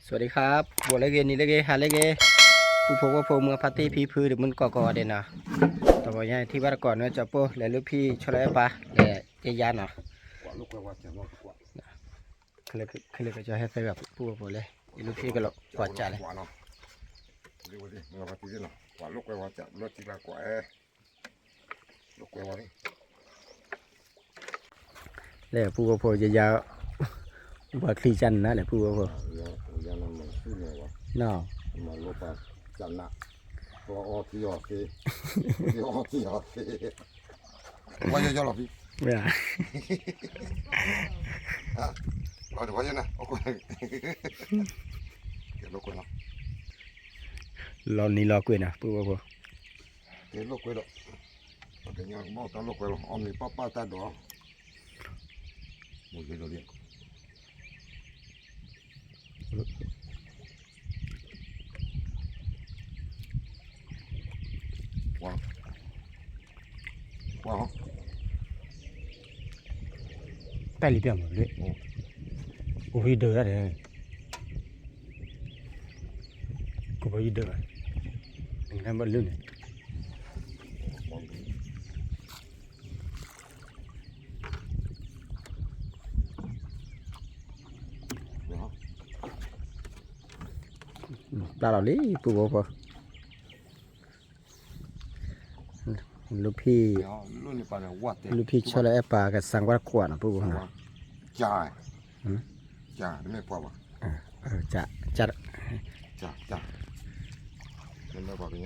สวัสดีครับ ဘိးလၢဂ့ၤ နံၤလၢဂ့ၤ ဟါလၢဂ့ၤ ပူဖိဝဲဖိ မုၢ်ဖါတံၢ်ဖံဖု ဒီးမုၢ်ကီၢ်ကီၢ်ဂၤဒဲးနီၤ, တဘီညါထံၣ်ဘၣ်တကိးနွဲကၠီပိၢ် လဲၤလူၢ်ဖံၣ်ဆီလၢအဲၣ်ပၢ် လဲၤယါယါနီၤ, ခဲလၢာ်ကၠီဟဲသၢဂၤ ပူဖိဖိလဲၣ် ယလူၢ်ဖံၣ်ကလီၤကွၢ်ကၢ်လဲၣ် လဲၤပူဖိဖိယယါ ပှၤချံကၢ်နၤလဲၣ်ပူဖိဖိ နီၤ, ဝဲယီၤယီၤလီၤဖံ, ဝဲယါ, လီၤနံၤလီၤကွံာ်နီၤ ပူဖိဖိ, တလိာ်ကွဲဒီး, ပှၤကညီကဘၣ်တၢ်လိာ်ကွဲလီၤ အီၣ်မ့ၤပၢ်ပၢ်တၢ်ဒိး, ပှၤ, ပှၤ, ပဲၢ်လံပျၢ်မးလၢ, အိၣ်ဟံၣ်ဒၢတၢ်ဒီး, ကိးဘၣ်ဟံၣ်ဒၢဘၣ်, နဘၣ်လၢန့ၣ် ပျၢ်လီၤလံ ပူဖိဖိ, လူၢ်ဖံၣ်, လူၢ်ဖံၣ်ဆီလၢအဲၣ်ပၢ်ကစၢ်ကွၢ်တကွၢ်နီၤ ပူဖိဖိနီ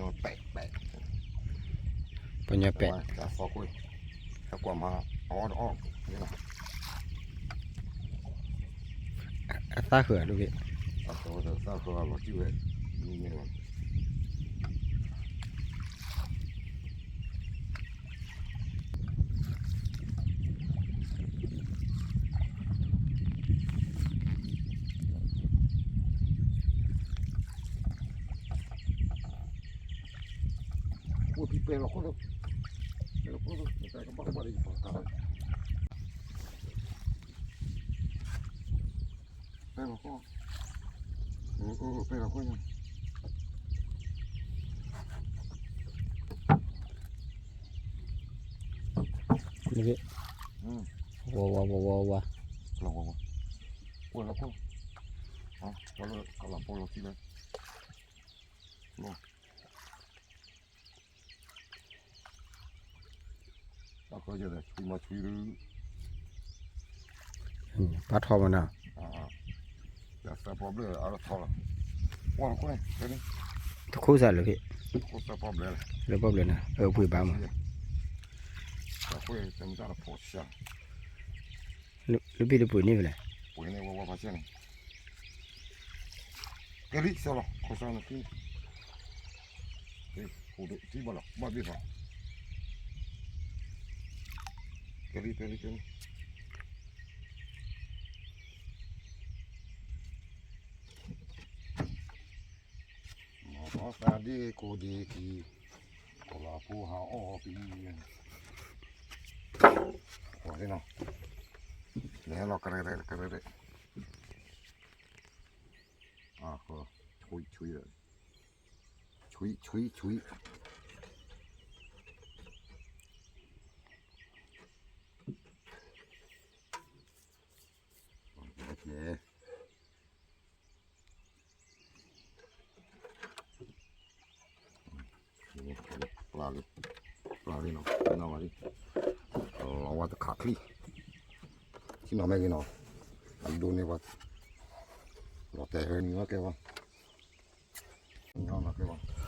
ၤ, ပညီပဲာ်, အသၣ်ဃၢၤဒိၣ်က့ၤ, အိၣ်ဖံပဲလီၤခိၣ်, ပဲလီၤခိၣ်, ပဲလီၤခိၣ်, ပဲလီၤခိၣ်ညါ, ဝါဝါဝါဝါဝါ, ဝါဝါ, ဝါလီၤခိၣ်, ဝါလီၤခိၣ်လီၤ, ပၢ်ထီၣ်မးနီၤ, တခူစၢ်လၢဖဲ, လၢပီၣ်ဘျၢၤနီၤ, အပှ့ၤဘၣ်မး, လၢဘ့ၣ်လၢပှ့ၤန့ၣ်ဖဲလဲၣ်, ပှ့ၤန့ၣ်ဝဲဝဲဖးဆဲန့ၣ် ကဲလံ စီလီၤ ခီစီနခံ, ထံဘၣ်လီၤ ဘၣ်ဘ့ၣ်ဖး, ကဲလံ ကဲလံ ကဲလံ, မၤသးဒ့ကိးဒ့ကံ, ကလၤဖိဟးအီၣ်အီၣ်ကံ, ကွၢ်လံနီၤ, လဲၤလီၤကရဲကရဲကရဲ, အဃီ, ဆွံဆွံ, ဆွံဆွံဆွံ, ပျၢ်လံ, ပျၢ်လံနီၤ, နီၢ်ဝဲလံ, လီၤဝဲတခးချံ, ထံနီၤမ့ၢ်ဂ့ၤနီၤ, အဒိန့ၢ်ဝဲ, လီၤတဲာ်ဟဲနံၤဝဲကဲဝဲ, နီၤကဲဝဲ, လီၤမၢ်လံ ကဘီကဘီယါ,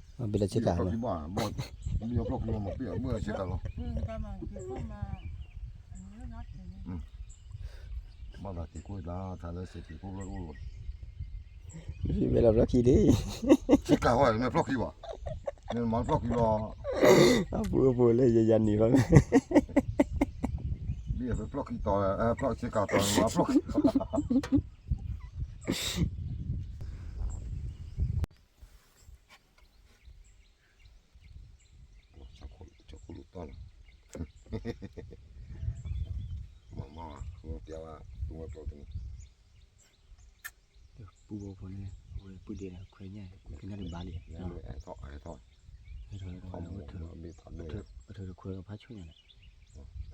ဖံဘဲလီၤဖျီၣ်ခံလံ, ဘဲလီၤဆ့ကၤလီၤ, ဘဲလီၤဖျီၣ်ခံလီၤ, ဘဲလီၤဆ့ကၤလီၤ, ဘၣ်သးက့ၤကွၢ်လၢထးလၢစ့ၢ်ကီးဖိလၢအိၣ်လီၤ, မ့ၢ်လီၤဖျီၣ်ခံလံ, ဆ့ကၤဝဲ မ့ၢ်ဖျီၣ်ခံဘၣ်, မ့ၢ်မၤဖျီၣ်ခံလီၤ, အပူၤအပူၤလၢယယၤနံၤဘၣ်, မ့ၢ်ဖျီၣ်ခံတီၤ, ဖျီၣ်ဆ့ကၤတီၤ မၤဖျီၣ်ခံ ကၠီခိၣ်လူၤတီၢ်လီၤ, မၤမၤဝဲ ပျဲဝဲ သူဝဲကျိတန့ၣ်, ပူဖိန့ၣ် အဝဲပုၢ်ဒ့ခွဲညၣ် ကညၣ်တဘၣ်လံ, အဲၣ်ထီၣ်အဲၣ်ထီၣ်, အထၢတခွဲဖးဆူညါန့ၣ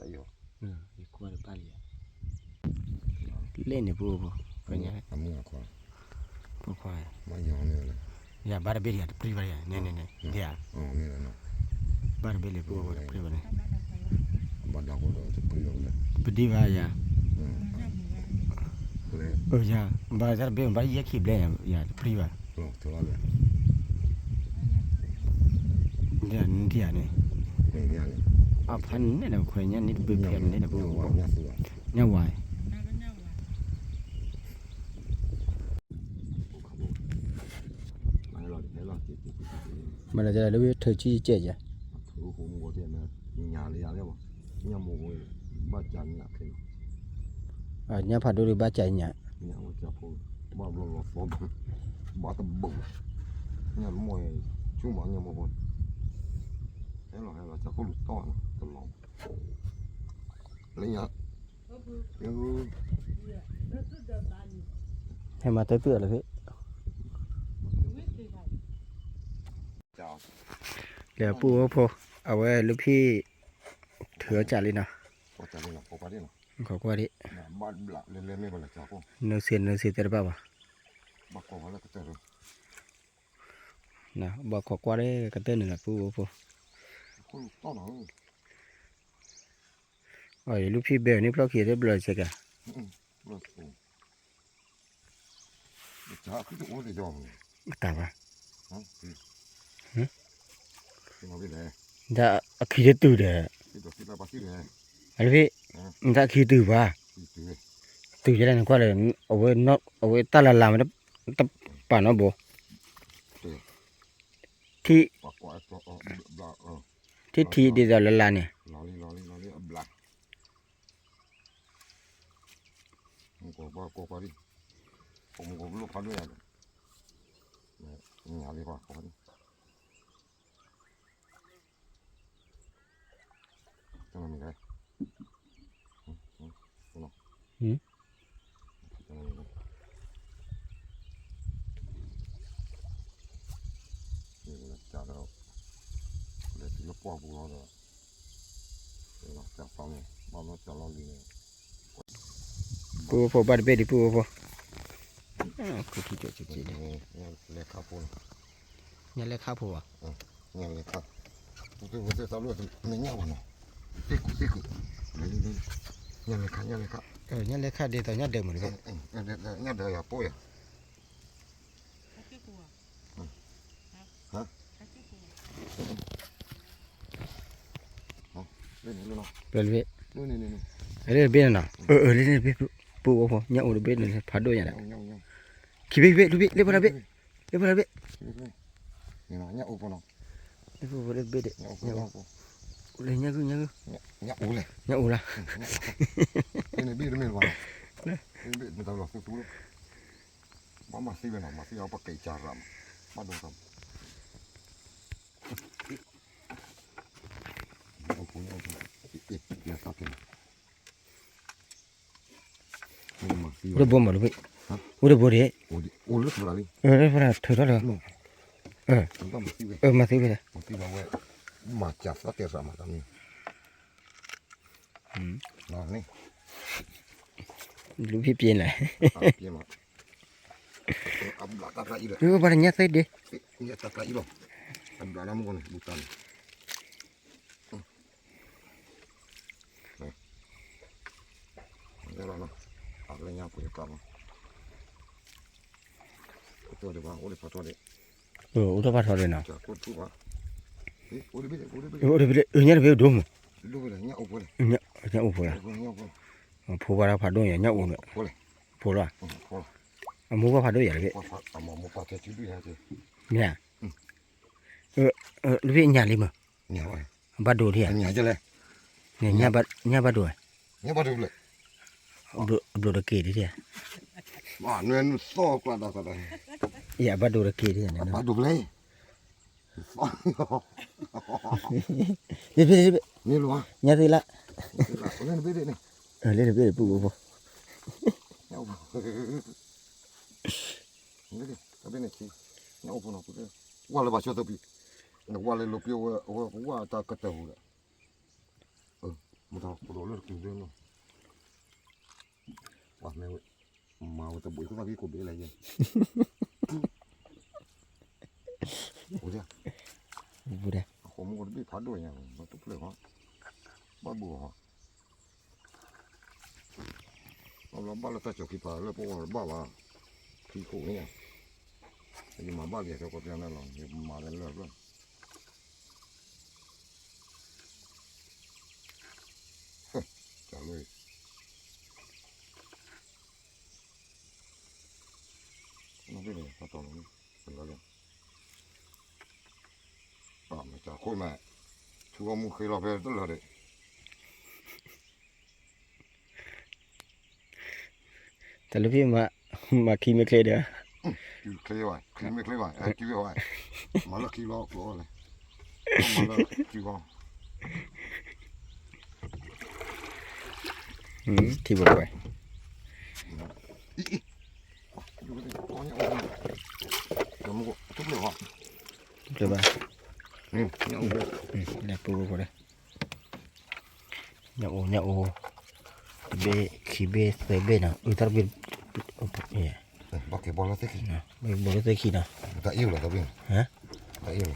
်, ယကွၢ်တဘၣ်လံ, လဲၣ်န့ၣ်ပူဖိ, ခွဲညၣ်, ဖိခွါ, ယၤဘၣ်တဘ့ၣ်ဒံး တပြံဘၣ်ယၤ, န့ၣ်န့ၣ်န့ၣ်, ဒ်ဧါ, ဘၣ်တဘ့ၣ်လံပူဖိ တပြံဘၣ်န့ၣ်, ပဒံးဘၣ်ယၤ, ယၤ, ဘၣ်တဘ့ၣ် ဘၣ်ယဲၢ်ခံဘျဲၣ်ယၤ တပြံဘၣ်, ဒ်ဧါန့ၣ်, အဖးန့ၣ်ဒီးခွဲညၣ်န့ၣ် တဘ့ၣ်ဖဲန့ၣ်ဒီးပူ, ညၣ်ဝါ မ့ၢ်လၢလၢဝဲထၢဆံကဲးယၤ, ညၣ်ဖးဒိၣ်ဒီးဘၣ်ကညၣ်, ဘၣ်တဘၣ်, ညၣ်မီၢ်, ဆိမၤညၣ်မီၢ်ဖိ, ဟဲလီၤဟဲလီၤ ကၠီခိၣ်လူၤတီၢ်, တလီၤ, လၢညါ ဟဲမၤတၢ်သုးအီၤလၢဖဲ, လဲၤပူဖိ, အဝဲလူဖံၣ်, ထုးအီၣ်ကးလံနီၤ, ခိးကွၢ်ဒံး, နစ့နစ့တဲတဘၣ်ဘၣ်, ဘၣ်ခိးကွၢ်လၢကတၢၢ်န့ၣ်လီၤပူဖိ, အီၤလူဖံၣ်ဘဲအီၤန့ၣ်ဖျီၣ်ခံတဘျီစဲကၤ တၢ်ဘၣ်, ဒ်အခံတတုၤဒီး, အလၢဖဲ, ဒ်အခံတတုၤဘၣ်, တုၤယဲဒၣ်န့ၣ်ကွၢ်လၢ, အဝဲ, အဝဲတၢ်လၢ်လၢ်မ့ၢ်တပာ်နီတဘိ, ထံ, ထံထံဒ်သိးလၢ်လၢ်န့ၣ် ကွၢ်ကွၢ်ကွၢ်, ပမူကဘျိဖးဒိၣ်ယၤဒီး, ညါလံကွၢ်ကွၢ်, တနံၤန့ၣ်, လဲၤတုၤလၢပှၢ်ပူၤလီၤဒီး, ပူဖိဘၣ်တဘ့ၣ်ဒံးပူဖိ, လဲၤခါဖိလီၤ, ညါလဲၤခါဖိဘၣ်, ညါလဲၤခါ, သ့ၣ်ကူသ့ၣ်သးလိၣ်မ့ၢ်ညၣ်ဘၣ်နီၤ, သ့ၣ်ကူသ့ၣ်ကူ, ညါလဲၤခါ ညါလဲၤခါ, ညါလဲၤခါဒ်သိးညၣ်ဒၢးမုၢ်တဂ့ၤ, ညၣ်ဒၢးယၤပိၢ်ယၤ ပျဲလၢဘ့ၣ်, လၢန့ၣ်နီၤ, လၢန့ၣ်ဘ့ၣ်, ပူဖိ ညၣ်အိၣ်တဘ့ၣ်န့ၣ် ဖးဒိၣ်ညါဒီး, ခံဘ့ၣ် ခံဘ့ၣ် လူဘ့ၣ် လၢပှၤတဘ့ၣ်, လၢပှၤတဘ့ၣ်, လၢညၣ်အိၣ်ဖိနီၤ, လၢညၣ်ဂုၢ် ညၣ်ဂုၢ်, ညၣ်အိၣ်လီၤ, ဘၣ်မၤသံဝဲနီၤ, မၤသံအီၤပကဲးစၢ်ရၣ်မး, ဘၣ်ဒိသး အိၣ်တဘိမးလီၤ, အိၣ်တဘိဒံး, အိၣ်လၢပှၤလံ, လၢပှၤထုးထီၣ်လီၤ, မၤသံဝဲ, မၤစၢ်သးတဲရၣ်မးတမံၤ, လူဖံၣ်ပျဲလဲၣ်, ဘၣ်တညၣ်သ့ဒံး, အိၣ်ထီၣ်ဖးထီဒံးနီၤ, အိၣ်တဘ့ၣ် ညၣ်တဘ့ၣ်ဒိၣ်မး, ညၣ်အိၣ်ဖိလီၤ, ဖိဘၣ်တၢ်ဖးဒိၣ်ညါ ညၣ်အိၣ်န့ၣ်, ဖိလီၤ, အမိၢ်ပှၢ်ဖးဒိၣ်ယၤလၢဖဲ, အမိၢ်ပှၢ်ဖဲထံဒုၣ်ဟဲက့ၤ, မ့ၢ်ဧါ, လၢဖဲညၣ်လံမး, ဘၣ်ဒိဒ်ဧါ, ညၣ်ဘၣ်ဒိ, အဘျိးတက့ၢ်ဒ်ဧါ, ယဘၣ်ဒိတက့ၢ်ဒ်ဧါ, ဘၣ်ဒိပလဲ မ့ၢ်လီၤ, ညါသ့လၢ, လၢနဘ့ၣ်ပူဖိ, ဝါလၢဘၣ်ဆိသပံး, နဝါလၢလိၤပျိဝဲ, အဝဲကဝါတၢ်ကတၢၢ်ဟူးဒီး, မ့ၢ်တၢ်ကဒိးလၢတကလုာ်လီၤ, ဝါမ့ၢ်ဝဲ, မၤဝဲတဘိးအံၤ ကသးက့ၤကိးဘ့ၣ်လၢယဲ, အိၣ်ဒၣ်, အဃိမ့ၢ်အိၣ်တဘ့ၣ်ဖးဒိၣ်ညါ, ဘၣ်တူၢ်ဖျဲၣ်ဟီ, ဘၣ်ဘုၣ်ဟီ, ဘၣ်လၢတၢ်ကၠီၤခံပၤလၢပဂီၢ်တဘၣ်ဘၣ်, ခံခိၣ်န့ၣ်, ယမၤဘၣ်လံာ်ထဲကီၢ်ပျၢ်န့ၣ်လီၤ, ယမၤလၢလၢ်လၢ် တၢ်လၢ, နဘ့ၣ်န့ၣ် တၢ်တီၢ်လီၤ, ပမ့ၢ်တၢ်ခိၣ်မး, ထူအီၣ်မူဃ့လီၤဖဲတလၢာ်ဒီး တၢ်လၢဖံးမၤ, မၤခံမ့ၢ်ချ့ဒီး, ခံမ့ၢ်ချ့ဘၣ်, ခံမ့ၢ်ချ့ဘၣ်, အဲ ခံဘ့ၣ်ဘၣ်, မၤလၢခံလီၤကျိၤလီၤ, မၤလၢခံဂီၤ, ထံဘိဝဲ, တၢ်မူကီၢ်, တပျဲၢ်ဘၣ်, လဲၤပူဖိဒီး ညၣ်အိၣ်, ညၣ်အိၣ်, တဘ့ၣ်ခံဘ့ၣ်သၢဘ့ၣ်နီၤ, အုၣ်တၢ်တဘ့ၣ်, ဘၣ်က့ၤဘီလၢသ့ၣ်ခံ, ဘၣ်က့ၤဘီလၢသ့ၣ်ခံနီၤ, တၢ်အ့ၣ်လီၤတဘ့ၣ်, တၢ်အ့ၣ်လီၤ,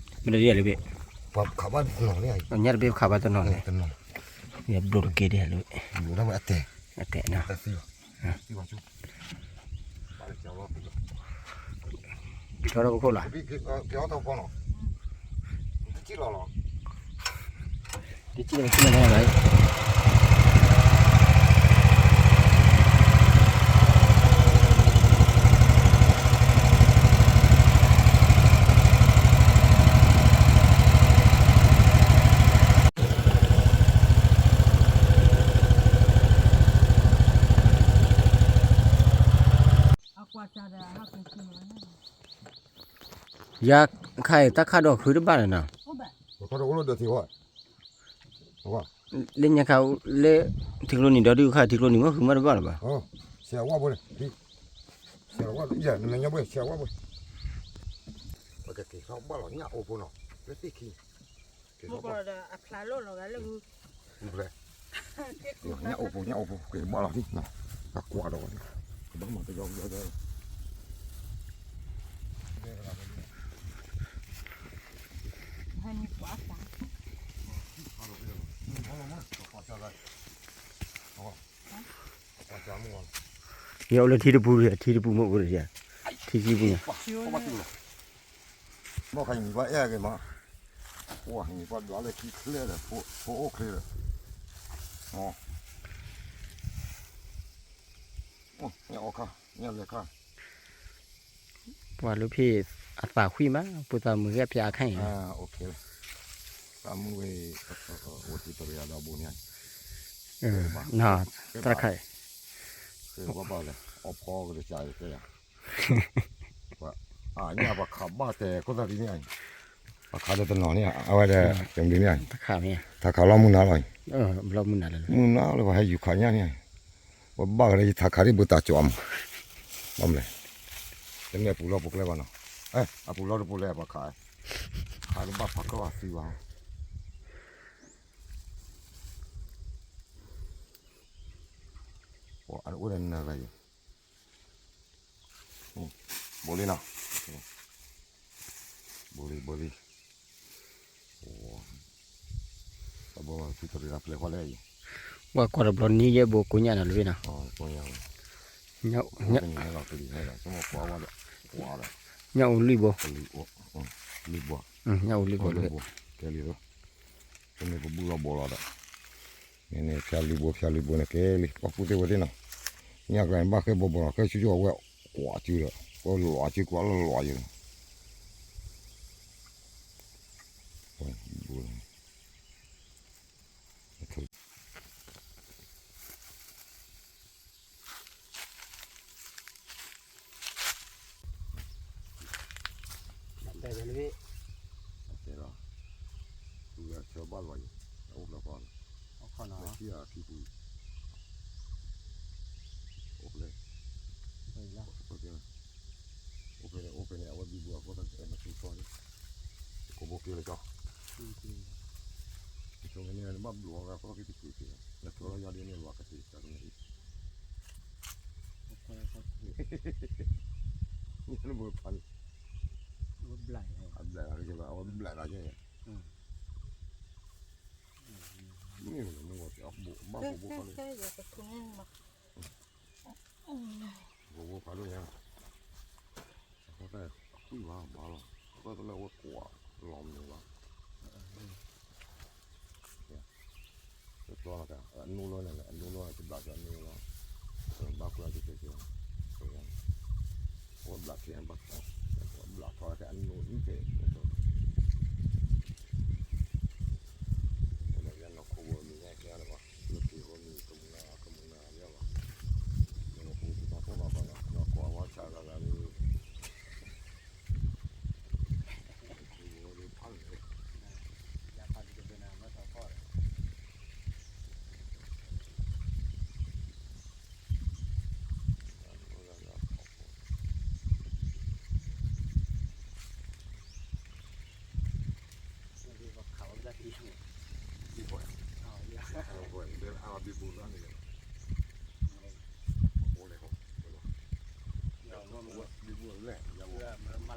မ့ၢ်တၢ်အ့ၣ်လၢဘ့ၣ်, ပှၤခးဘၣ်တနီၤန့ၣ်, ညၣ်တဘ့ၣ်ခးဘၣ်တနီၤန့ၣ်, ယဘျိးတက့ၢ်ဒ်လၢ, အတဲ, အတဲနီၤ, ကၠီထီၣ်ပခိၣ်လီၤ, တကံၣ်လီၤ, တကံၣ်လီၤ, ယၤခါအံၤ တၢ်ခးဒီးဃုတဘၣ်လၢၤနီၤ, လၢညါခါလၢ ထံကျိနံၤဒီးဒုးခါ ထံကျိနံၤမ့ၢ်ဃုမးတဘၣ်လၢၤဘၣ်, ဆရာဝါဘိ, ဆရာဝါဘိ, ပကက့ၤထီၣ်ဘၣ်လီၤ ညၣ်အိၣ်ဖိနီၤ, လၢသ့ၣ်ခံ, က့ၤထီၣ်ဘၣ်, ညၣ်အိၣ်ဖိ ညၣ်အိၣ်ဖိ က့ၤဘၣ်လီၤ, အကွၢ်ဒီး, ကဘၣ်မၤတယီၤယီၤယီၤ ယအိၣ်လၢထံတပူၤ, ထံတပူၤမ့ၢ်အိၣ်ဒီးယၤ, ထံခံပူၤညါ, ဘၣ်ခါယမံၤပှၢ်အဲၣ်ဂ့ၤမး, ပှၢ်ယမံၤပှၢ်ဒွးလၢခံချ့ဒီး, ဖိအိၣ်ချ့ဒီး, ညၣ်အီခါ, ညၣ်လဲၤခါ, ပှၤလၢဖံးအသးဃံမး, ပှၤသးမုာ်ဂ့ၤဖျါအခါအံၤ, တၢ်မုာ်ဝဲ, အိၣ်တံၤတရံးဒီးဘိန့ၣ်, တၢ်တခါအံၤ, အီဖီကတၢၢ်ကဲယၤ, အညၣ်ပှၤခးဘၣ်တဲာ်ခိၣ်သၣ်ဒ်န့ၣ်, ပှၤခးဒီးတနီၤန့ၣ် အဝဲဒီး, တမုာ်န့ၣ်, တၢ်ခးလီၤမုၢ်နၤလီၤ, မုၢ်နၤလၢပှၤဟဲယူၤခးညၣ်န့ၣ်, ပဘၣ်ကဒီးယထးခးဒ်ဘၣ်တၢ်ကၠီအမး, ဘၣ်မလဲၣ်, တမ့ၢ်အပူၤလီၢ်ပူၤကျဲဘၣ်နီၤ, အပူၤလီၢ်တပူၤလဲၣ်ပှၤခး, ခးလၢဘၣ်ဖးကၢၢ်အသံဘၣ်, အိၣ်ဒီးနၤလၢယၤ ဘိလံနီၤ, ဘိလံ ဘိလံ, ပှၤကွၢ်တဘျီနံၤယဲၢ်ဘိကိးညၣ်နီၤလၢနီၤ, ညၣ်အိၣ်လွံၢ်ဘိ, ညၣ်အိၣ်လွံၢ်ဘိလၢ, တမ့ၢ်ပဘူၣ်လီၤဘိလီၤဒီး, မ့ၢ်န့ၣ်ဖၠါလွံၢ်ဘိ ဖၠါလွံၢ်ဘိန့ၣ်ကဲလံ ပှၤကူၣ်သ့ၣ်ဝဲသ့ၣ်နီၤ, ညၣ်ကျါန့ၣ် ဘၣ်ဃဲဘီဘီလီၤ ဃဲဆူၣ်ဆူၣ်အဝဲကွၢ်စုဒီး ကွၢ်လီၤစုကွၢ်လီၤလီၤယၤလီၤ. တဲလီၤ သူကဆၢဘၣ်လီၤယၤ အိၣ်ဖျဲၣ်ကီၢ်လီၤ ထံၣ်အခံပူၤ အိၣ်ဖျဲၣ် အိၣ်ဖျဲၣ် အိၣ်ဖဲန့ၣ် အိၣ်ဖဲန့ၣ် အဝဲဘံဘူအဃိသတး နသူထီၣ်န့ၣ် ကိးဘိက့ၤလၢကီၢ် ကဆိန့ၣ် နဘၣ်ဘျီဝဲအဃိက့ၤတက့ၤက့ၤ နထီၣ်လၢယၤဒ်န့ၣ် လီၤကသ့ၣ်တၢ်ကန့ၣ်အံၤ နဘိဖးန့ၣ် အဘျးလီၤက့ၤလီၤ အဝဲဘျးလီၤက့ၤ မ့ၢ်မ့ၢ်မ့ၢ်ဘၣ်ဘိဘိဖးန့ၣ် ဘိဘိဖးဒိၣ်ညါ အဃိသတး ကွံာ်ဘၣ်ဘၣ်လီၤ အဃိသတးလၢအဝဲကွၢ်လီၤမနုၤလီၤ တကျီလီၤတၢ် အနိလီၤန့ၣ် အနိလီၤတဘျးကီအနိလီၤ ဘၣ်ကွၢ်က့ၤက့ၤ ဘျးထီၣ်က့ၤအနိနကဲ လၢယနီၢ်ခိဝဲမ့ၢ်ညါကဲလၢၤဘၣ် လၢက့ၤဃီမ့ၢ်ကမူၤနၤ ကမူၤနၤမ့ၢ်လီၤ ယနီၢ်ခိတဘၣ်ဖှီၣ်ဘၣ်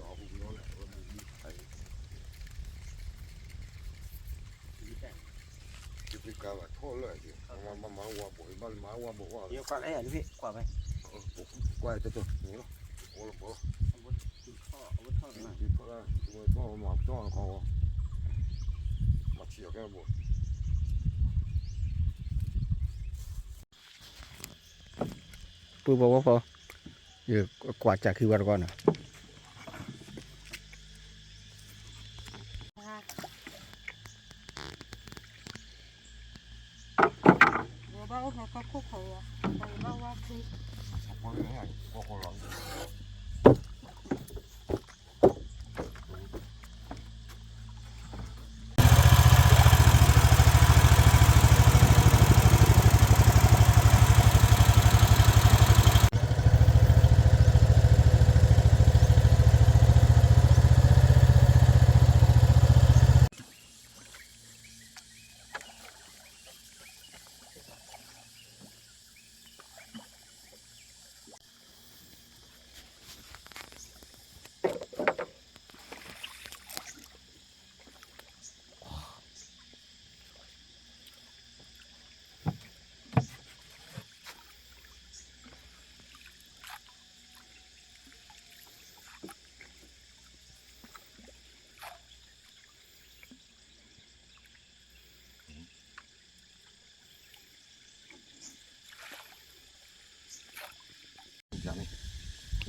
ဃီလီၤ နီၢ်ခိအဝဲဆၣ်ဂၤဂၤမ့ၢ် ပုၢ်ဖိဝဲၢ်ဖိ, ယကွၢ်စၢ်ခံဝဲတကီၢ်န့ၣ်, ဘၣ်အိၣ်ဖဲကီၢ်ခိၣ်ခီဝဲ, ဘၣ်ဝါဖဲ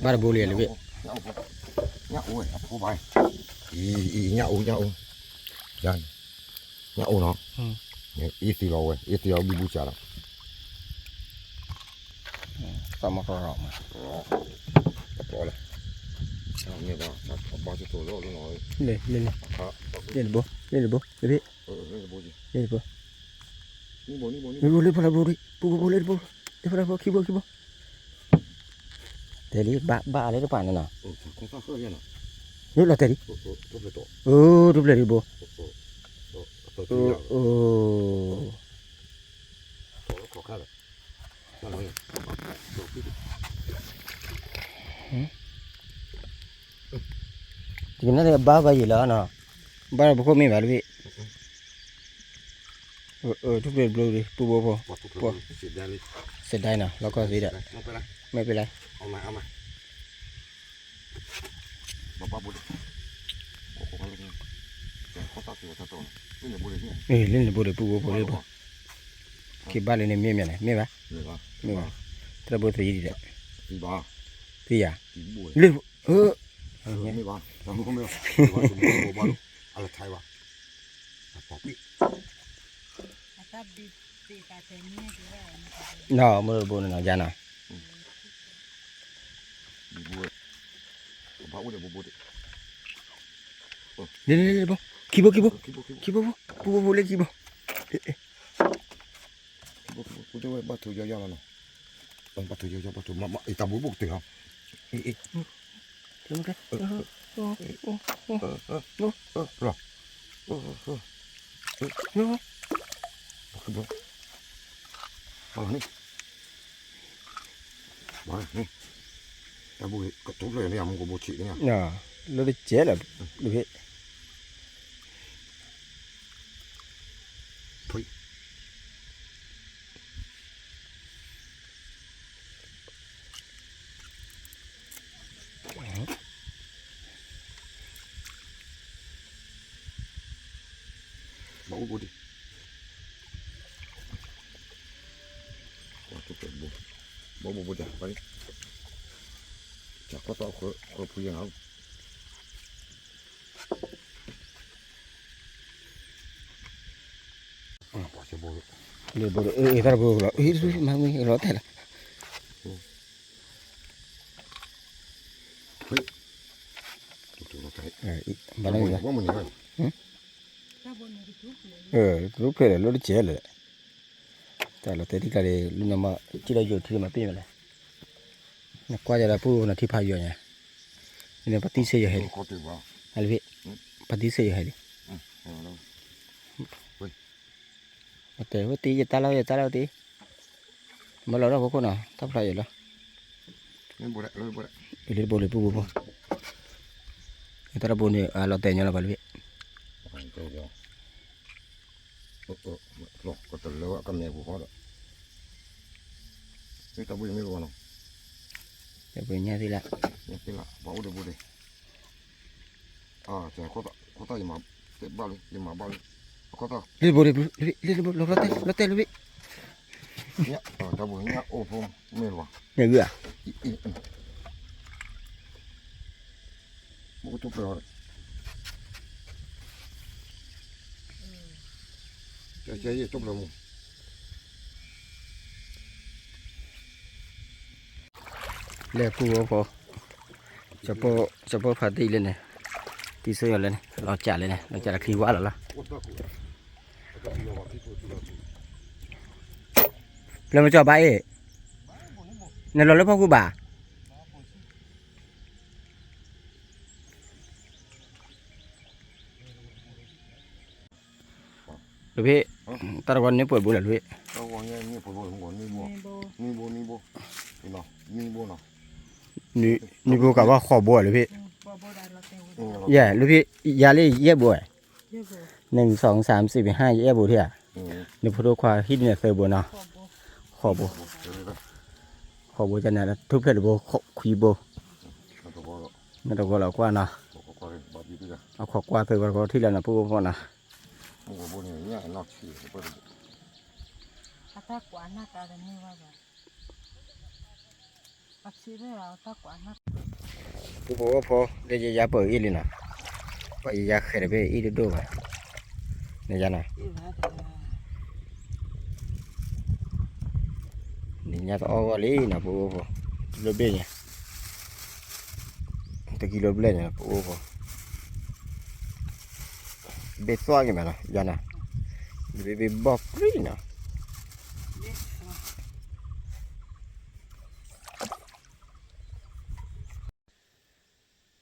ဘၣ်တဘိလံလၢဘ့ၣ်, ညၣ်အိၣ်ဝဲ အဖိဘၣ်, အံၤ အံၤ ညၣ်အိၣ် ညၣ်အိၣ်, ညၣ်အိၣ်နီၤ, အ့သ့လီၤဝဲ အ့သ့လီၤဘံဘူစၢ်လီၤ, သးမီၢ်ကရီမး, တပီလဲၣ်, ဘၣ်တတိၤလီၤလီၤ, လ့ၣ်လ့ၣ်လ့ၣ်, လ့ၣ်တဘိ လ့ၣ်တဘိ လ့ၣ်ဘ့ၣ် လ့ၣ်တဘိ လ့ၣ်ဖိလၢဘိရံ ပူဖိဖိလ့ၣ်တဘိ, လ့ၣ်တဘိ ခံဘိခံဘိ, တဲလံ ဘၣ်ဘၣ်လၢတပၤန့ၣ်နီၤ, လၢလီၤတဲာ်လံ, အိၣ်ထူၣ်ဖျဲၣ်တဘိ, တကနၣ်လၢဘါဘၣ်ယံာ်လီၤနီၤ, ဘၣ်ဒီးပခိၣ်မ့ၢ်ဘၣ်တဘ့ၣ်, ထူၣ်ဖျဲၣ်တဘိရံ ပူဖိဖိ, စဲးဒၣ်နီၤ လီၢ်ကီၢ်သ့ဒီး, မ့ၢ်ပ့လဲၣ်, လ့ၣ်န့ၣ်တဘိဒီး ပူဖိဖိလ့ၣ်ဘိ, လ့ၣ်န့ၣ်တဘိဒီး ပူဖိဖိလ့ၣ်ဘိ, က့ၤဘၣ်လၢန့ၣ်မ့ၢ်မ့ၢ်န့ၣ် မ့ၢ်ဘၣ်, မ့ၢ်ဘၣ်, တၢ်ဘိသ့ဒ်လဲၣ်, သ့ယၤ, လၢ, မ့ၢ်ဘၣ်, နီၢ်မ့ၢ်တဘိန့ၣ်နီၤ ယၤနီၤ, လ့လ့လ့ဘိ, ခံဘိခံဘိ, ခံဘိဘိ, ပူဖိဖိလၢခံဘိ, ဘၣ်ထိယီယီလီၤနီၤ, ဘၣ်ထိယီယီ ဘၣ်ထိမးမး အံၤတၢ်ဘိဘိကတၢၢ်လီၤ, အံၤ, လီၤ, ဘၣ်လီၤန့ၣ် ဘၣ်န့ၣ်, တၢ်ဘိကထူဖျၢၣ်န့ၣ် မူကဘိဆံးန့ၣ်, လၢတကဲလၢ, လၢဖဲ ဘၣ်အိၣ်ဘိဒံး, ဘၣ်အိၣ်ဘိဒံး, ကၢ်ကီၢ်သီၣ်ဃၢဖူယဲၢ်နၤ, လ့ဘိဒံး, တၢ်ဘိလီၤ, မ့ၢ်လီၤတဲာ်လီၤ, ဘၣ်လီၤ, တရူးဖျဲၣ်ဒီး လၢတကဲလၢာ်, တၢ်လီၤတဲာ်ထံကျါဒီး လၢနမၤ ကံၣ်လီၤယိာ်ထံမၤပ့ၢ်မးလဲၣ်, နကွၢ်ယၤဒီးပူၤနထံဖးယိာ်ညါ, နပှၤသံဆၢယိာ်ဟဲလံ, လၢဖဲ, ပှၤသံဆၢယိာ်ဟဲလံ, တဲဝဲတ့ ယတၢ်လီၤ ယတၢ်လီၤတ့, မၤလီၤထီၣ်ဖိခိၣ်နီၤ တၢ်ဖျါယိာ်လီၤ, လၢတဘိလံပူဖိဖိ, တၢ်တဘိန့ၣ် အလီၤတဲာ်ညီလီၤပှၤလၢ, ကတလၢကမဲာ်ပူၤဃီဒီး, တၢ်ဘိမ့ၢ်လီၤနီၤ, တၢ်ဘိညါသ့လၢ, ညါသ့လၢ ပှၤအိၣ်တဘိဒံး အါ ကဲ ခိၣ်သၣ် ယမၤဘၣ်လံ ယမၤဘၣ်လံ အခီၣ်သၣ် လံဘိလံဘိ လံဘိလီၤတဲာ်လီၤတဲာ်လံဘိ တၢ်ဘိညါအိၣ်ဖိမ့ၢ်လီၤ မ့ၢ်ဂ့ၤဧါ မ့ၢ်ကတိၤပျဲၢ်အီၤ ကဲကဲယတိၤပျဲၢ်မူ လဲၤပူဖိဖိ ကၠီၤပီၢ်ဖးတံၢ်လၢန့ၣ် တံၢ်ဆိယီၤလၢန့ၣ် လီၤစၢ်လၢန့ၣ် လီၤစၢ်လၢချံဝါလီၤလီၤ လၢမကၠီၤဘၣ်အ့ၣ် နလီၤလၢဖီခိၣ်ဘၣ် လၢဖဲ တၢ်တဝီန့ၣ်ပှဲၤဘိလဲၣ်လၢဖဲ နံၤဘိကဘၣ်ဃိးဘိလၢဖဲ ယဲလၢဖဲ ယၤလၢယဲၢ်ဘိ နံၤ စီၤ သၢ စံး ဘ့ၣ် ဟါ ယဲၢ်ဘိထံၣ်ဧါ နဖိဒိခွါဟံၣ်ဒ်န့ၣ်သၢဘိနီၤ ဃိးဘိ ဃိးဘိကန့ၣ် ထူၣ်ဖျဲၣ်တဘိ ခွံဘိ နတဂီၤလီၤကွၢ်နီၤ အခိးကွၢ်သၢဘိတခီထံၣ်လီၤနီၤ ဖိဖိနီၤ ဖိဖိဖိ လၢယယါပၢၢ်အ့ၣ်လံနီၤ ပှၤယယါဃဲၤတဘ့ၣ်အ့ၣ်ဒိၣ်ဒိၣ်ဘၣ် နယါနီၤ နညါတအီၣ်ဂီၢ်လံနီၤ ဖိဖိဖိ လၢဘ့ၣ်ညါ တကံလိဘျဲၣ်န့ၣ် ပအိၣ်ဖီ ဘ့ၣ်သွၣ်က့ၤမးနီၤ ယၤနီၤ ဘ့ၣ်ဘ့ၣ်ဘီၣ်ပြံနီၤ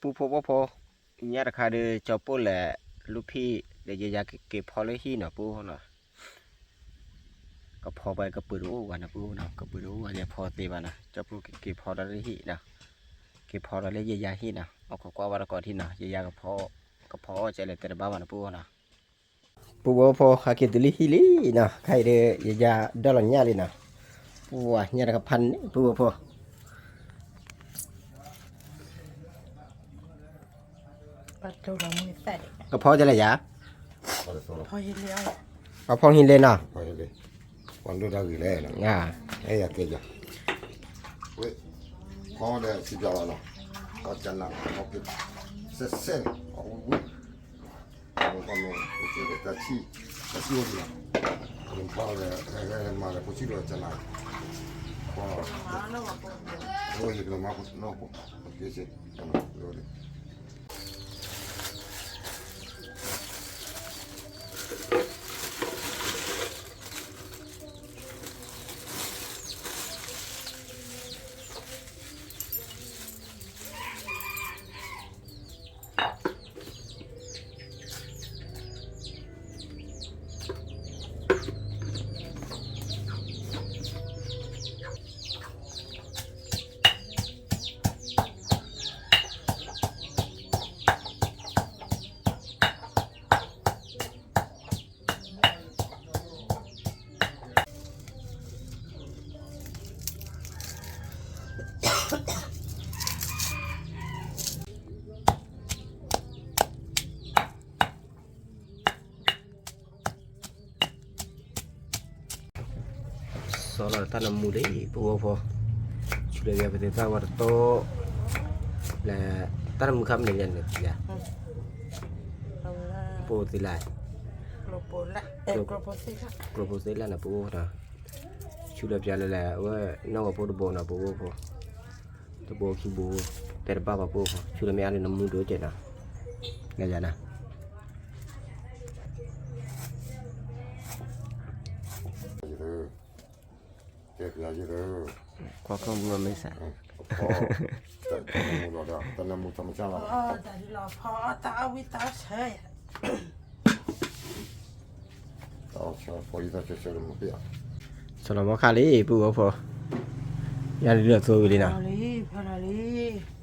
ပူဖိဝီဖိ ညါတခါဒီး ကၠီပိၢ်လဲၣ် လူဖံၣ် ဒီးယယါက့ၤဖီလၢဟံၣ်နီၤ ပူဖိနီၤ ကဖီပှၤကပုာ်တအိၣ်ဝဲနီၤ ပူဖိနီၤ ကပုာ်တအိၣ်ဝဲ ယဖီသ့ဘၣ်နီၤ ကၠီပိၢ်က့ၤဖီဒီးလၢဟံၣ်နီၤ က့ၤဖီဒီးလၢယယါဟံၣ်နီၤ အခိးကွၢ်ဝဲတကိးထံနီၤ ယယါကဖီ ကဖီအီၣ်ကဲလဲၣ်တဲတဘၣ်ဘၣ်နီၤ ပူဖိနီၤ ပူဖိဖိ ဟဲက့ၤတုၤလၢဟံၣ်လံနီၤ ခဲအံၤဒီး ယယါဒီလီၤညၣ်လံနီၤ ပူဖိ ညၣ်တကဖၣ်န့ၣ် ပူဖိဖိ ကဖီကလဲၣ်ယၤ အဖီဟံးလဲၣ်နီၤ ပှၤဒိၣ်တၢ်ဂ့ၤလဲၣ်, အဲၣ်ယၤကဲယၤ, ဝဲ, ခီဒီးစံးပျးလီၤနီၤ, ခီကနး, ခီက့ၤ, စဲးစဲးန့ၣ်, ခီဝံၣ်ဝံၣ်, ခီမ့ၢ်, တၢ်ဆံၣ်, တၢ်ဆံၣ်အိၣ်ဒံးလီၤ, မ့ၢ်ဘၣ်ဒီး ဟဲမၤလၢဖိဆံၣ်ဒီးကနး, ခီ, အဝဲယကလီၤမၤနီၢ်ဖိ, က့ၤစ့ၢ်, ကနး, စီၤလီၤတၢ်နမူလံ ပအိၣ်ဖိ, ဆူလၢပသ့ၣ်သၣ်ဝဲတတီ, လၢ, တၢ်နမူခါမနုၤလဲၣ်န့ၣ်, ပအိၣ်သ့လၢ, ကျိဖိသ့လၢန့ၣ် ပအိၣ်ဖိနီၤ, ဆူလၢပျါလၢလဲၣ် အဝဲနီၢ်ကီၢ်ဖိတဘိနီၤ ပအိၣ်ဖိ, တဘိခံဘိ, တဲတဘၣ်ဘၣ်ပအိၣ်ဖိ ဆူလၢမ့ၢ်အါန့ၣ်နမူဒိၣ်ကဲးနီၤ, လၢယၤနီၤ ကွၢ်ခီၣ်မူအမ့ၢ်စး, တၢ်မူလီၤဒီး တၢ်နမူတၢ်မူလီၤ, တၢ်ဝံသးဆၢ, ဆီလီၤမီခါလံ ပူဂီၢ်ဖိ, ယၤဒုးဒီးသိဝံၤလံနီၤ.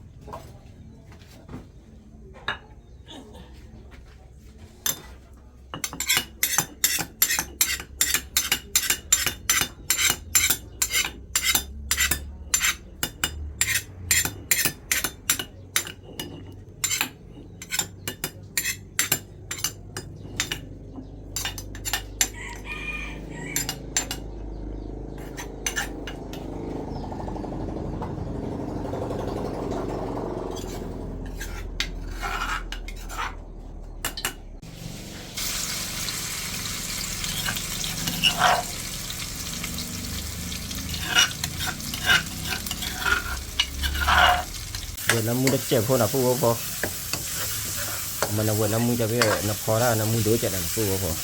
ဝဲၢ်နမူတစဲးဖိနီၤ ပူဂီၢ်ဖိ, မ့ၢ်နဝဲၢ်နမူတစဲးဖိ နဖီတၢ်နမူဒိၣ်ကဲးနီၤ ပူဂီၢ်ဖိ. လ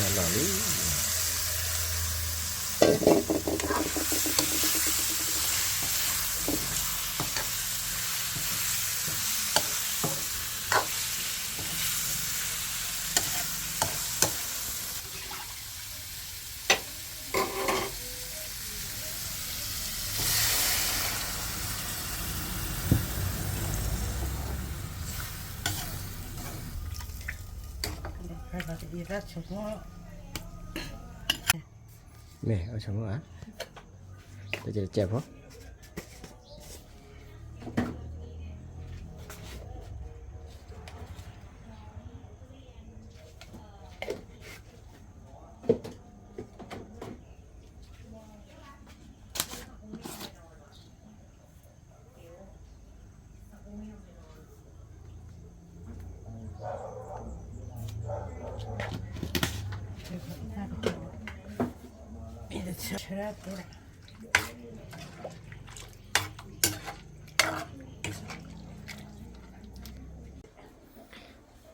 ီၤလံ မ့ၢ်အီၣ်ဆိကမိၣ်ဧါ, တကဲးတကဲးဖိ.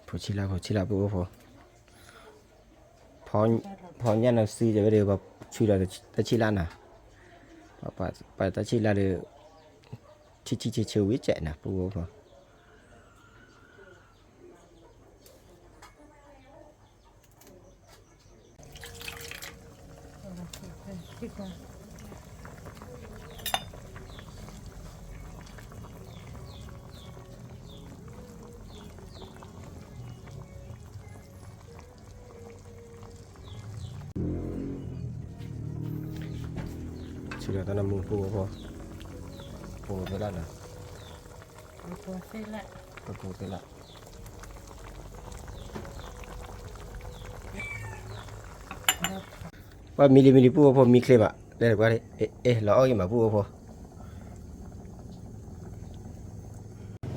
ဖိဆံးလၢ ဖိဆံးလၢ ပအိၣ်ဖိ, ဖီညၣ်နစံကဲဝဲဒီး ပှၤဆံးလၢတၢ်ဆံးလၢနီၤ, ပှၤတၢ်ဆံးလၢဒီး ဆံးဆံးဆံးဆံးဝံၤကဲးနီၤ ပအိၣ်ဖိ. ဆံးလီၤတၢ်နမူပူဖိ, ပူသ့လၢနီၤ, ပူသ့လၢ, ပူသ့လၢ, ပှၤမံလံမံလံ ပုၢ်ဖိဖိ မံချ့မး, လဲၤကွၢ်, အဲၣ် လီၤအီၣ်ဂ့ၤမး ပုၢ်ဖိဖိ,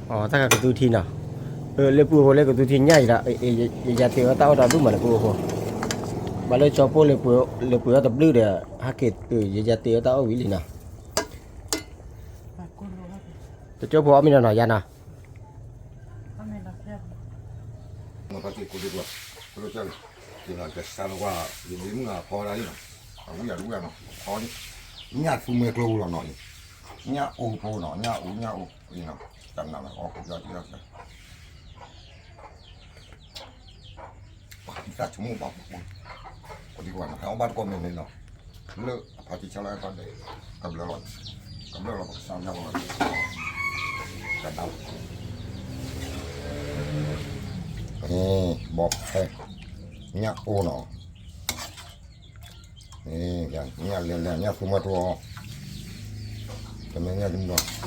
အတၢ်ကသူထံနီၤ, လၢပုၢ်ဖိလၢကသူထံညၣ်အံၤဒီး ယယၤတ့အီၣ်တၢ်အီၣ်ဒီဒူၣ်မးန့ၣ် ပုၢ်ဖိဖိ, ဘၣ်လၢကၠီပိၢ်လဲၤပှ့ၤအီၣ်တဘျုးဒီး ဟဲက့ၤ ယယၤတ့အီၣ်တၢ်အီၣ်ဝံၤလံနီၤ, တကၠိဖိအီၣ်မ့ၤနီၤနီၤ ယၤနီၤ နဖါတံၢ်ကိးဒံကွၢ်, ပဒိၣ်ကၢ်လံ, ကစၢ်လီၤကွၢ်, ယမ့ၢ်မုၢ်ဂၤဖီဒၣ်အံၤနီၤ, အဝံယၤတဝံယၤနီၤ, ဖီ, ညၣ်သူမွဲကျိပူၤလီၤနီၤအံၤ, ညၣ်အိၣ်ဖိနီၤ, ညၣ်အိၣ်ညၣ်အိၣ်အံၤနီၤ, တၢ်မနုၤလဲၣ် အီၣ်ခိးယီၢ်ယီၢ် ပှၤသးဆိကမိၣ်ဘၣ်ပှ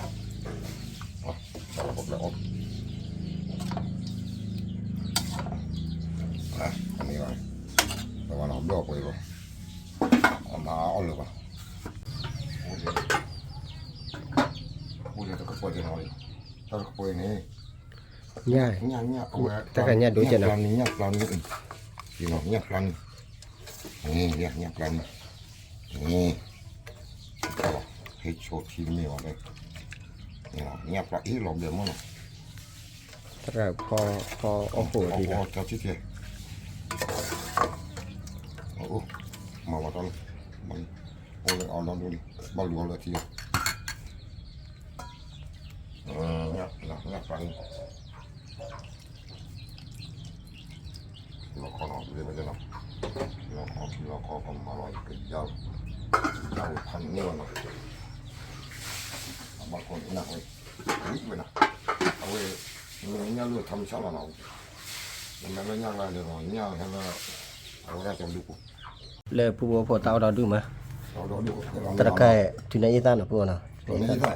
ၤ, ပဒံကွၢ်နီၤ ဟဲအီၣ်ဘၣ်တကိးမ့ၢ်န့ၣ်နီၤ, လၢအဖါတံၢ်ဆါလီၤအဲၣ်ဖါဒဲး, ကဘျၢလီၤ, ကဘျၢလီၤပကစၢ်ညါလီၤ, ကဒါ, ဘီဖဲ, ညၣ်အိၣ်နီၤ ညၣ်လဲၤလဲၤ ညၣ်သူမွဲကျိအီၤ, တမ့ၢ်ညၣ်တမံၤလီၤ, ပကလဲၤအီၣ်, မ့ၢ်ဘၣ်, တဘၣ်နီၤ ဘျီၣ်ပှဲၤလီၤ, အမၤအီၣ်လၢၤဘၣ်, အိၣ်လၢတကပှဲၤကနီၤလံ, တၢ်တကပှဲၤန့ၣ်, ညၣ်, ညၣ်, တၢ်ကညၣ်ဒိကဲနီၤ, ညၣ်ပျၢ်နံၣ်, ညၣ်ပျၢ်နံၣ်, ညၣ်ပျၢ်နံၣ်, ဟ့ၣ်ဆိထံတမ့ၢ်ဘၣ်, ညၣ်ပျၢ်အ့ၣ်လီၤဘျဲၣ်မ့ၢ်နီၤ, တၢ်ဖီ, ဖီအီၣ်ဃိးထံ, မၤဘၣ်တၢ်လီၤ, အိၣ်လၢအီၤဒီဒူၣ်လံ, ဘၣ်လူၤအီၤလၢထံလီၤ, ညၣ်ပျၢ်နံၣ် လီၤခီနီၤ လီၤခီ လီၤခီ ကမၤလီၤကယါ, ကယါဝဲဖးန့ၢ်ဝဲနီၤ, အဘၣ်ကိးန့ၣ်ဝဲ, ဝဲ, အဝဲ, မ့ၢ်ညၣ်လၢထါမဆါလီၤနီၤ, မ့ၢ်လၢညၣ်လၢဒီး ညၣ်ဟဲလၢ, အဝဲဒၣ်ကလူၤပူၤ, လၢပူၤဖိတၢ်အီၣ်ဒီဒူၣ်မး, တၢ်တခါ,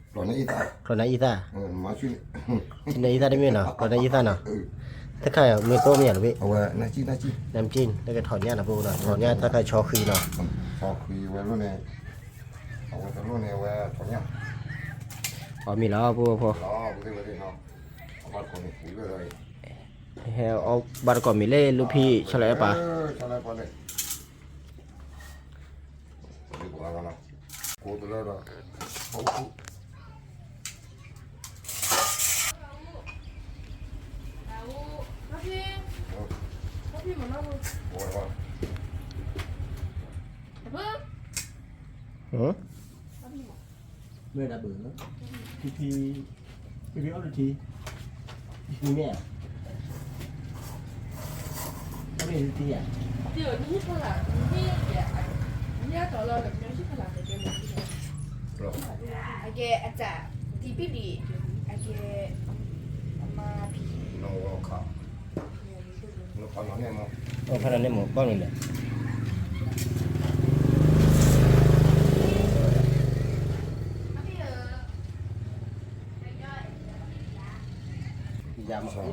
တုၤနၤအံသၣ်နီၤ ပူၤနီၤ, ကျီနၤအံသၣ်, တုၤနၤအံသၣ်တမ့ၢ်နီၤ ကျီနၤအံသၣ်နီၤ, တခါမ့ၢ်သိမ့ၢ်ယၤလီၤ, နမ်ကၠံၣ် လၢကထီၣ်ညၣ်နီၤ ပူၤနီၤ ထီၣ်ညၣ်တၢ်ခါဆီဃံနီၤ, အီၣ်မ့ၤလီၤ ပူၤဖိ, ဟဲအီၣ်ဘၣ်တကိးမ့ၤလၢ လူဖံဆီလီၤအဲၣ်ပၢ် မ့ၢ်ဒၣ်ဘၣ်, ဖံဖံ, ဖံဖံအီၣ်လၢထံ, မ့ၢ်, အီၣ်လၢထံဧါ, အကဲအတၢ်, ဒံဘံၣ်လံ, အကဲ, အမါဖံ, ဖးန့ၣ်မ့ၢ်ဘၣ်န့ၣ်လဲၣ် ယၤမ့ၢ်, ယၤ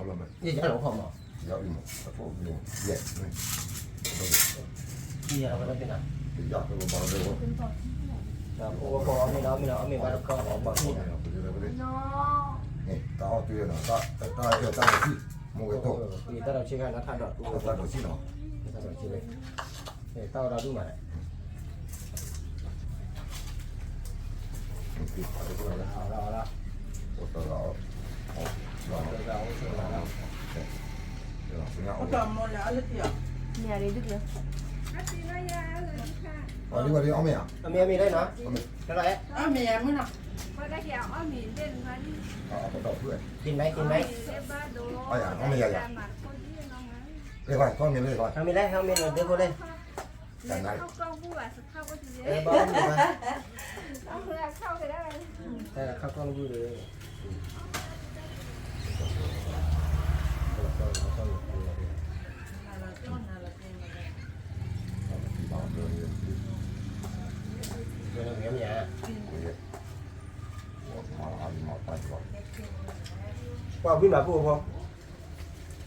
လီၤခီမး, ယၤအံၤမး, ယၤလီၤခီမး, ယၤလီၤခီမး, ယၤလီၤခီမး, ယၤလီၤခီမး, တၢ်အီၣ်တ့ၢ်နီၤ, တၢ်အဲၣ်တၢ်လီၤဆံ, မိၢ်ဝဲတီၢ်, တၢ်လီၤဆံ, တၢ်လီၤဆံ, တၢ်အီၣ်တ့ၢ်မး, အီၣ်မ့ၤ, အီၣ်မ့ၤလၢနီၤ, က့ၤမ့ၤ, က့ၤမ့ၤ, အီၣ်မ့ၤလၢ, အီၣ်မ့ၤလၢ, အီၣ်မ့ၤလၢ, တၢ်နါ, ခီကီၢ်ပူၤလၢ, ပှၤဝံၤမး ပအိၣ်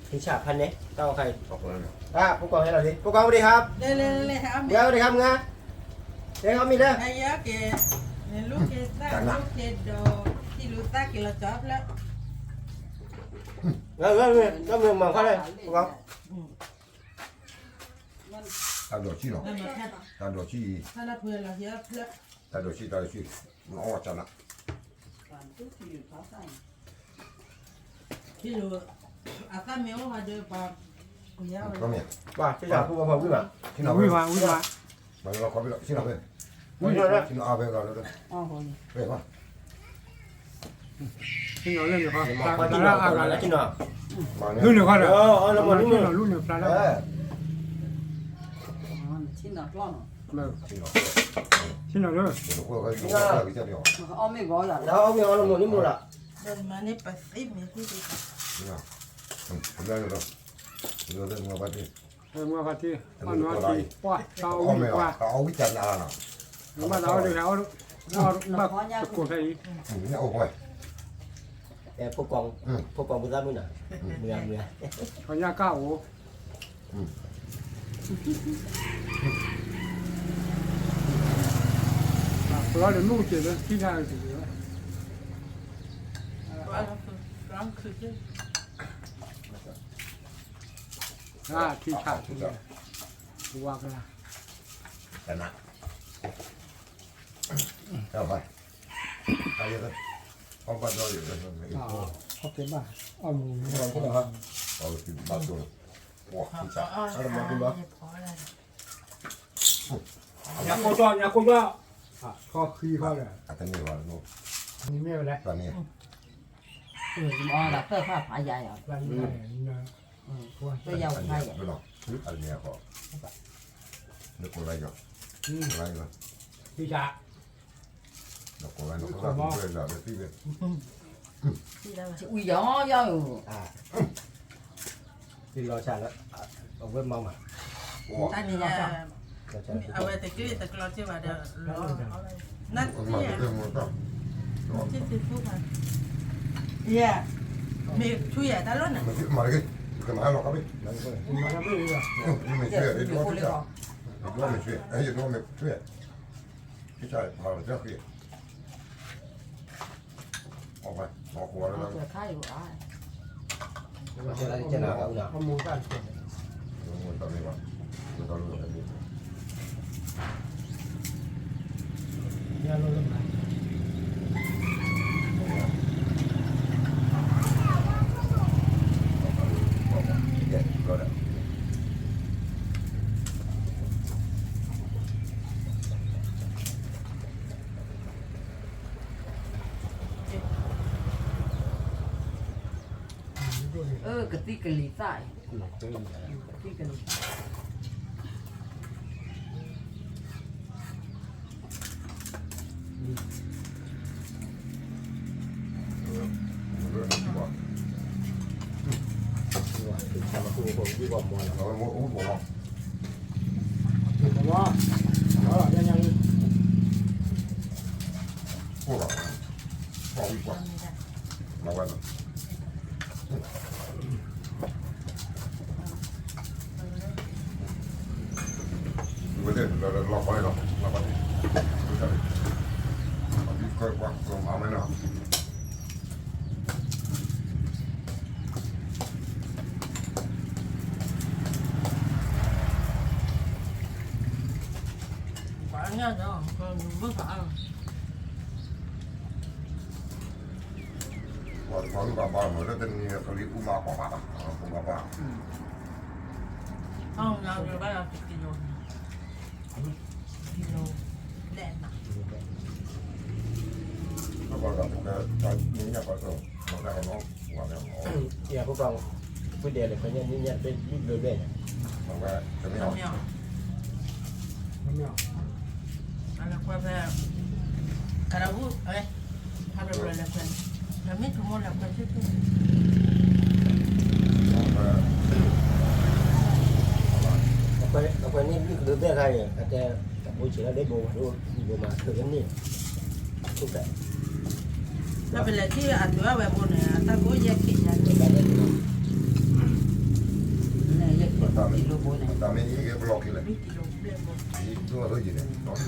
ဖီ, ထံဆၣ်ဖးန့ၣ် တၢ်အီၣ်ခါအံၤ ဖိကွၢ်ဟဲလီၤလံ ဖိကွၢ်ဝံၤဒံးဟး မုၢ်ဂၤဝံၤဒံးဟး မုၢ်ဂၤ တဲဟီမံၤလၢ လၢမ့ၢ်မၤခါလဲၣ် ဖိကွၢ် တၢ်ဒိးဆံၣ်လီၤ တၢ်ဒိးဆံၣ် တၢ်ဒိးဆံၣ် တၢ်ဒိးဆံၣ် နအီၣ်ကနၣ် ဝံၤမး ဝံၤမး ဝံၤမး ဆံၣ်နီၤလၢန့ၣ်ခီ ဖျါလၢအါဂၤလၢ လူန့ၣ်ခီဒီး ဆံၣ်နီၤလူန့ၣ်ဖျါလၢ ဆံၣ်နီၤလၢ အီၣ်မ့ၢ်ဂီၤလီၤ မၤန့ၢ်ပသ့မ့ၢ်သ့ မွၤဖါတံၢ် အီၣ်နွံပှၤ တၢ်အီၣ်ဝံၣ်တၢ်နးလီၤနီၤ မ့ၢ်ဘၣ်တၢ်အီၣ်ဒုး အီၣ်ဘၣ်တကိးဖဲအံၤ ဖိကွၢ် ဖိကွၢ်မုၢ်သးမုၢ်နၤ မုၢ်ဂၤမုၢ်ဂၤ ပှၤညါကၣ်အိၣ် ပလီၤလၢမုၢ်ကစၢၢ်လၢထံၣ်တၢ်အုးတက့ၢ် ထံဆၣ် ဝါကလၤ တနၢ် တၢ်ဘၣ် အဘၣ်ဒီး အီၣ်ကဲဘၣ် အီၣ်မူ ဘၣ်တိၢ် ပှၤထံဆၣ် အရမၤဒုလီၤ ညါကိၢ်ကၠီ ညါကိၢ်ကၠီ ခီဃံခီဒီး အတမ့ၢ်ဘၣ် မ့ၢ်ဝဲလဲၣ် တၢ်မ့ၢ် အီၣ်ဒၣ်ပၢၢ်ဖးဖးယၤယၤ ပၢၢ်ယၤဝဲဖးယၤ အတမ့ၢ်အဃိ နကိးလၢယီၤ ကိးလၢယီၤ ထံဆၣ် နကိးလၢယီၤ နကိးလၢယီၤ ဝံၤယီၤယီၤ သ့လီၤဆၣ်လၢ အဝဲမၤမး တၢ်န့ၣ် အဝဲတကျ့ၣ်တကျီစ့ၢ်ဘၣ်ဒီး နၢ်တထံၣ်ဧါ နၢ်တထံၣ်သ့ၣ်ဖူဖး ယဲ မ့ၢ်ဆူယဲတၢ်လီၢ်န့ၣ် မ့ၢ်ဆူယဲ မ့ၢ်ဆူယဲ မ့ၢ်ဆူယဲ မ့ၢ်ဆူယဲ အီၣ်ဘၣ် မၤဃိးလၢ ခါအံၤ အၢ ကသံၣ်ကလံၤသၣ်အံၤ ကသံၣ်ကလံၤ ပှၤညၣ်ဒီး ဘၣ်ဖး ပှၤတပှၤလူၢ်ဘၣ်ဘၣ်မ့ၢ်လၢတနံၤကလံၤအူမးပှၤဘၣ်ဘၣ် ပှၤဘၣ်ဘၣ် အီၣ်ညါကဘၣ်ယၤတကံၤလီၤ ကံၤလီၤ လဲၣ်နၤ ဘၣ်ဘၣ်တၢ်ပကတၢ်နံၤညါပှၤတၢ်မၤတၢ်ကနီၤ ပှၤလဲၣ်မ့ၢ် ယၤဖိကီၢ် ဖုဒဲးလဲၤခွဲးညၣ်နံၤညါတဘ့ၣ်လွံၢ်ဘျီဘျဲၣ်န့ၣ် အဝဲတမ့ၢ်အီၤ အလဲၤခွဲးဖဲ ကရၢၢ် ဟးဘျီဘျီလဲၤခွဲးန့ၣ် မ့ၢ်ထမီၢ်လဲၤခွဲးဆူၣ်ဆူၣ် အခွဲးန့ၣ်လွံၢ်ဘျီဘျဲၣ်ခါအံၤ အတဲ အဘိဆံးလၢဒ့ဘိမးဒိၣ် ဘိမးထုးကန့ၢ် ထုးက လၢပလဲၤထံၣ်အသုးအဝဲဘိန့ၣ် အတၢ်ကိးယဲၢ်ခံယၤန့ၣ် တၢ်မ့ၢ်အံၤကဲဘျီက့ၤလဲၣ်, ယံၤဒိၣ်ထီၣ်ယံၤန့ၣ်,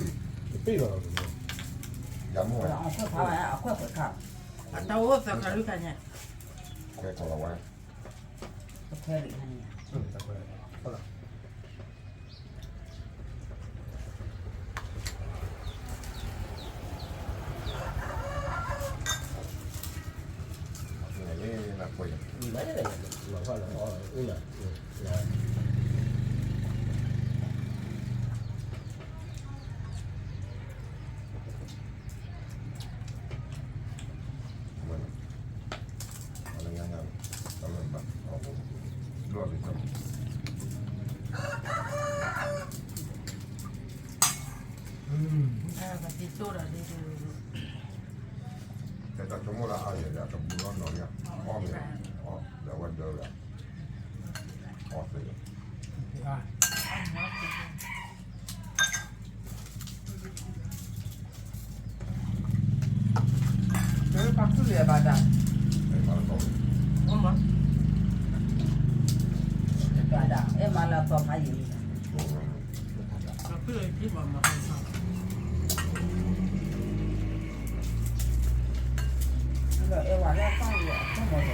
ယမိၢ်, အတၢ်အိၣ်သၢခါလွံၢ်ခါညါ, ခွဲးကီးလီၤဝဲ, ခွဲးလီၤဝဲ, တၢ်ဆိကမိၣ်လၢအါယဲၢ်ဒီး တဘူးလီၤနီၤယါ, အီၣ်မ့ၢ်, အီၣ်ဒီးဝဲဒၢလီၤ, အီၣ်သ့လီၤ. ပှၤကူၣ်လံဘၣ်တၢ်, ဘၣ်တၢ်, အဲၣ်မးလၢအသီဖးယံာ်လံ, ဒီးအဲၣ်ဝဲလၢအသီယံာ်အခိၣ်မီၤတဒၣ် ဘိၣ်ဒိၣ်နၤအမဲာ်ယါ, အမဲာ်ယါဘိၣ်ဒၣ်, ဟါ,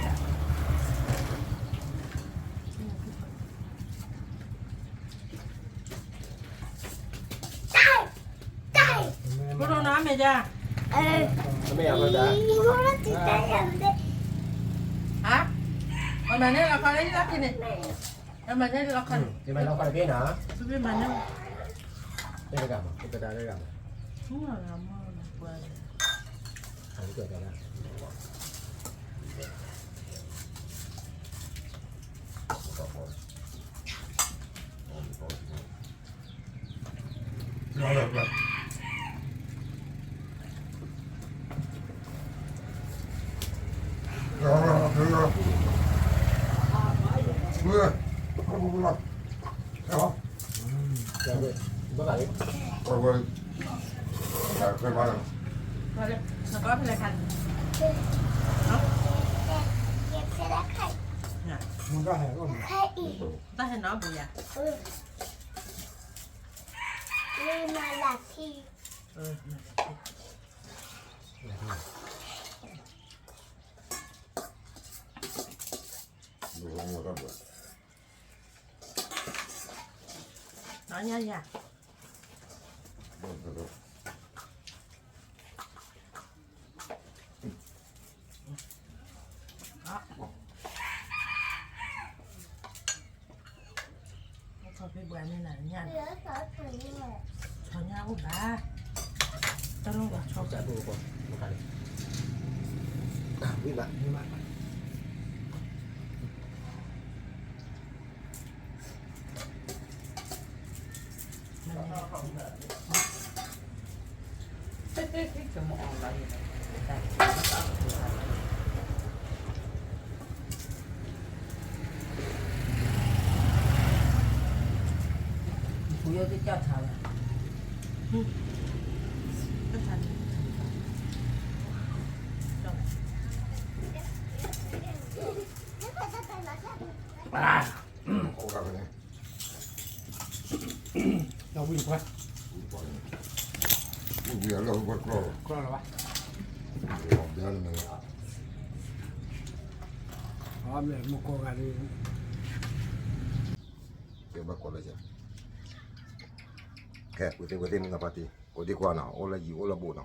အမဲာ်န့ၣ်လီၤခီလၢယလီၢ်ခံန့ၣ်, အမဲာ်န့ၣ်လီၤခီန့ၣ်, သုမ့ၢ်မၤန့ၢ်, တဂၤမး, တဂၤမး, တၢ်ဟဲနီၤဘုရား, မၤလာထံ, နီၢ်ညါယၤ, ထီၣ်ဖဲပှၤန့ၣ်နၤညါ, ဆီညါအိၣ်ဘၣ်, တၢ်လီၢ်ဘၣ်ဆီ, ဝံၤဘၣ်, ဝံၤဘၣ်. ဒီးဝံၣ်တပှၢ်, ဝံၣ်ဝံၣ်အလီၢ်ဝံၣ်ပှၢ်တကျီလီၤ, ကျီလီၤဘၣ်, ဘၣ်မ့ၢ်မုၢ်ကိးဂၤဒ်, ကဲဘၣ်ကိးလၢယၤ, ကဲ ဝဲသ့ၣ်ဝဲသ့ၣ်မုၢ်ဂၤဖါတံၢ် ကိးဒံကိးဂၤနီၤ အိၣ်လၢယံၤအိၣ်လၢဘူးနီၤ,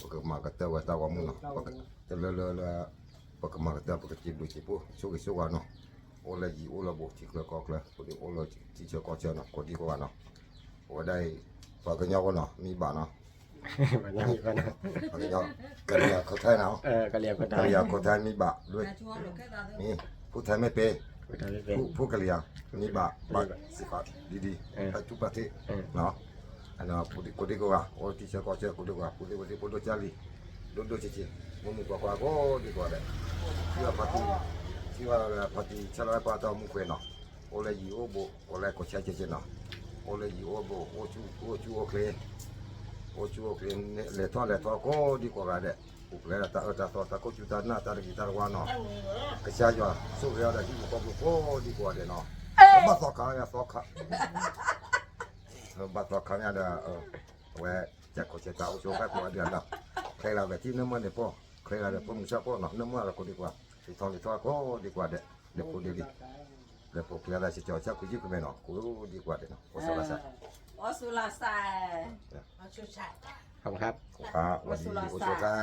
ပကမၤကတၢၢ်ဝဲတၢ်ဂီၤမူနီၤ, တလၢလၢလၢ ပကမၤကတၢၢ် ပကစံးဘျုးစံးဖှိၣ် ဆိၣ်ဂ့ၤဆိၣ်ဝါနီၤ, အိၣ်လၢယံၤအိၣ်လၢဘူး ထံချၢကီၢ်ချၢ ကိးဒံအိၣ်လၢထံဆၢကီၢ်ဆၢနီၤ ကိးဒံကိးဂၤနီၤ, အဝဲဒၣ်အံၤ ပှၤကညီဖိနီၤ မံဘၣ်နီၤ, ပှၤကညီ ကလံၤအခိၣ်ထၢနီၤ, ကလံၤအခိၣ်ထၢမံဘၣ်ဒွဲၣ်, မ့ၢ် ဖိထဲမ့ၢ်ပ့ၤ, ဖိကလံၤဧါ မံဘၣ်ဘၣ်စ့ၢ်ကီး ဒ်ဒ် ဖဲထူပာ်ထံး ကိးဒံကိးဂၤ အိၣ်ထံဆၢကီၢ်ဆၢ ကိးဒံကိးဂၤ ဖိသ့ၣ်ဝဲသ့ၣ်ဖိဒိၣ်ကၢ်လံၤ ဒိၣ်ဒိၣ်ဆံးဆံး မုၢ်မုၢ်ကွၢ်ကွၢ်ကိးဒံကိးဂၤဒဲး, ထံၣ်ဝဲဖါတံၢ်, ထံၣ်ဝဲဖါတံၢ် ဆၢလၢပှၤတၢ်အိၣ်မူခွဲးနီၤ, အိၣ်လၢယံၤအိၣ်ဘူး ကိးလၢကိးဆၢဆၢဆၢနီၤ, အိၣ်လၢယံၤအိၣ်ဘူး အိၣ်ဆူၣ်အိၣ်ချ့, အိၣ်ဆူၣ်အိၣ်ချ့ လဲၤထီၣ်လဲၤထီၣ်ကိးဒံကိးဂၤဒဲး, ပူၤဖျဲးဒီးတၢ်အၢတၢ်သီ တၢ်ခိၣ်ဆူၣ်တၢ်နၢ် တၢ်တဂ့ၤတၢ်တဝါနီၤ, ကစၢ်ယွၤဆိၣ်ဂ့ၤအီၤဒီးဟံၣ်ပူၤဃီပူၤကိးဒံကိးဂၤဒဲးနီၤ, ဘၣ်သီခါယသီခါ, ဘၣ်သီခါမးဒီး, အဝဲ, ကဲခိၣ်ဆဲးတၢ်အိၣ်ဆိးဖဲခိၣ်အဒုးလီၤ, ချ့ဂၤဝဲထံနၢမုၢ်န့ၣ်ပီၢ်, ချ့ဂၤဒီးဖိမုၣ်ဆၢဖိနီၤ နၢမုၢ်အလီၢ်ကိးဒံးကွၢ်, လံာ်ထီလံာ်ထီကိးဒံးကွၢ်ဒဲး, လၢဖိဒ်လံ, လၢဖိကျဲလၢစကၠီၤဆၢခိၣ်ယုၢ်ကမဲာ်နီၤ ကိးဒံးကွၢ်ဒဲးနီၤ အိၣ်ဆိးလၢ်စဲး, အိၣ်ဆိးလၢ်စဲး, ဝဲဒ်အိၣ်ဆိးခါ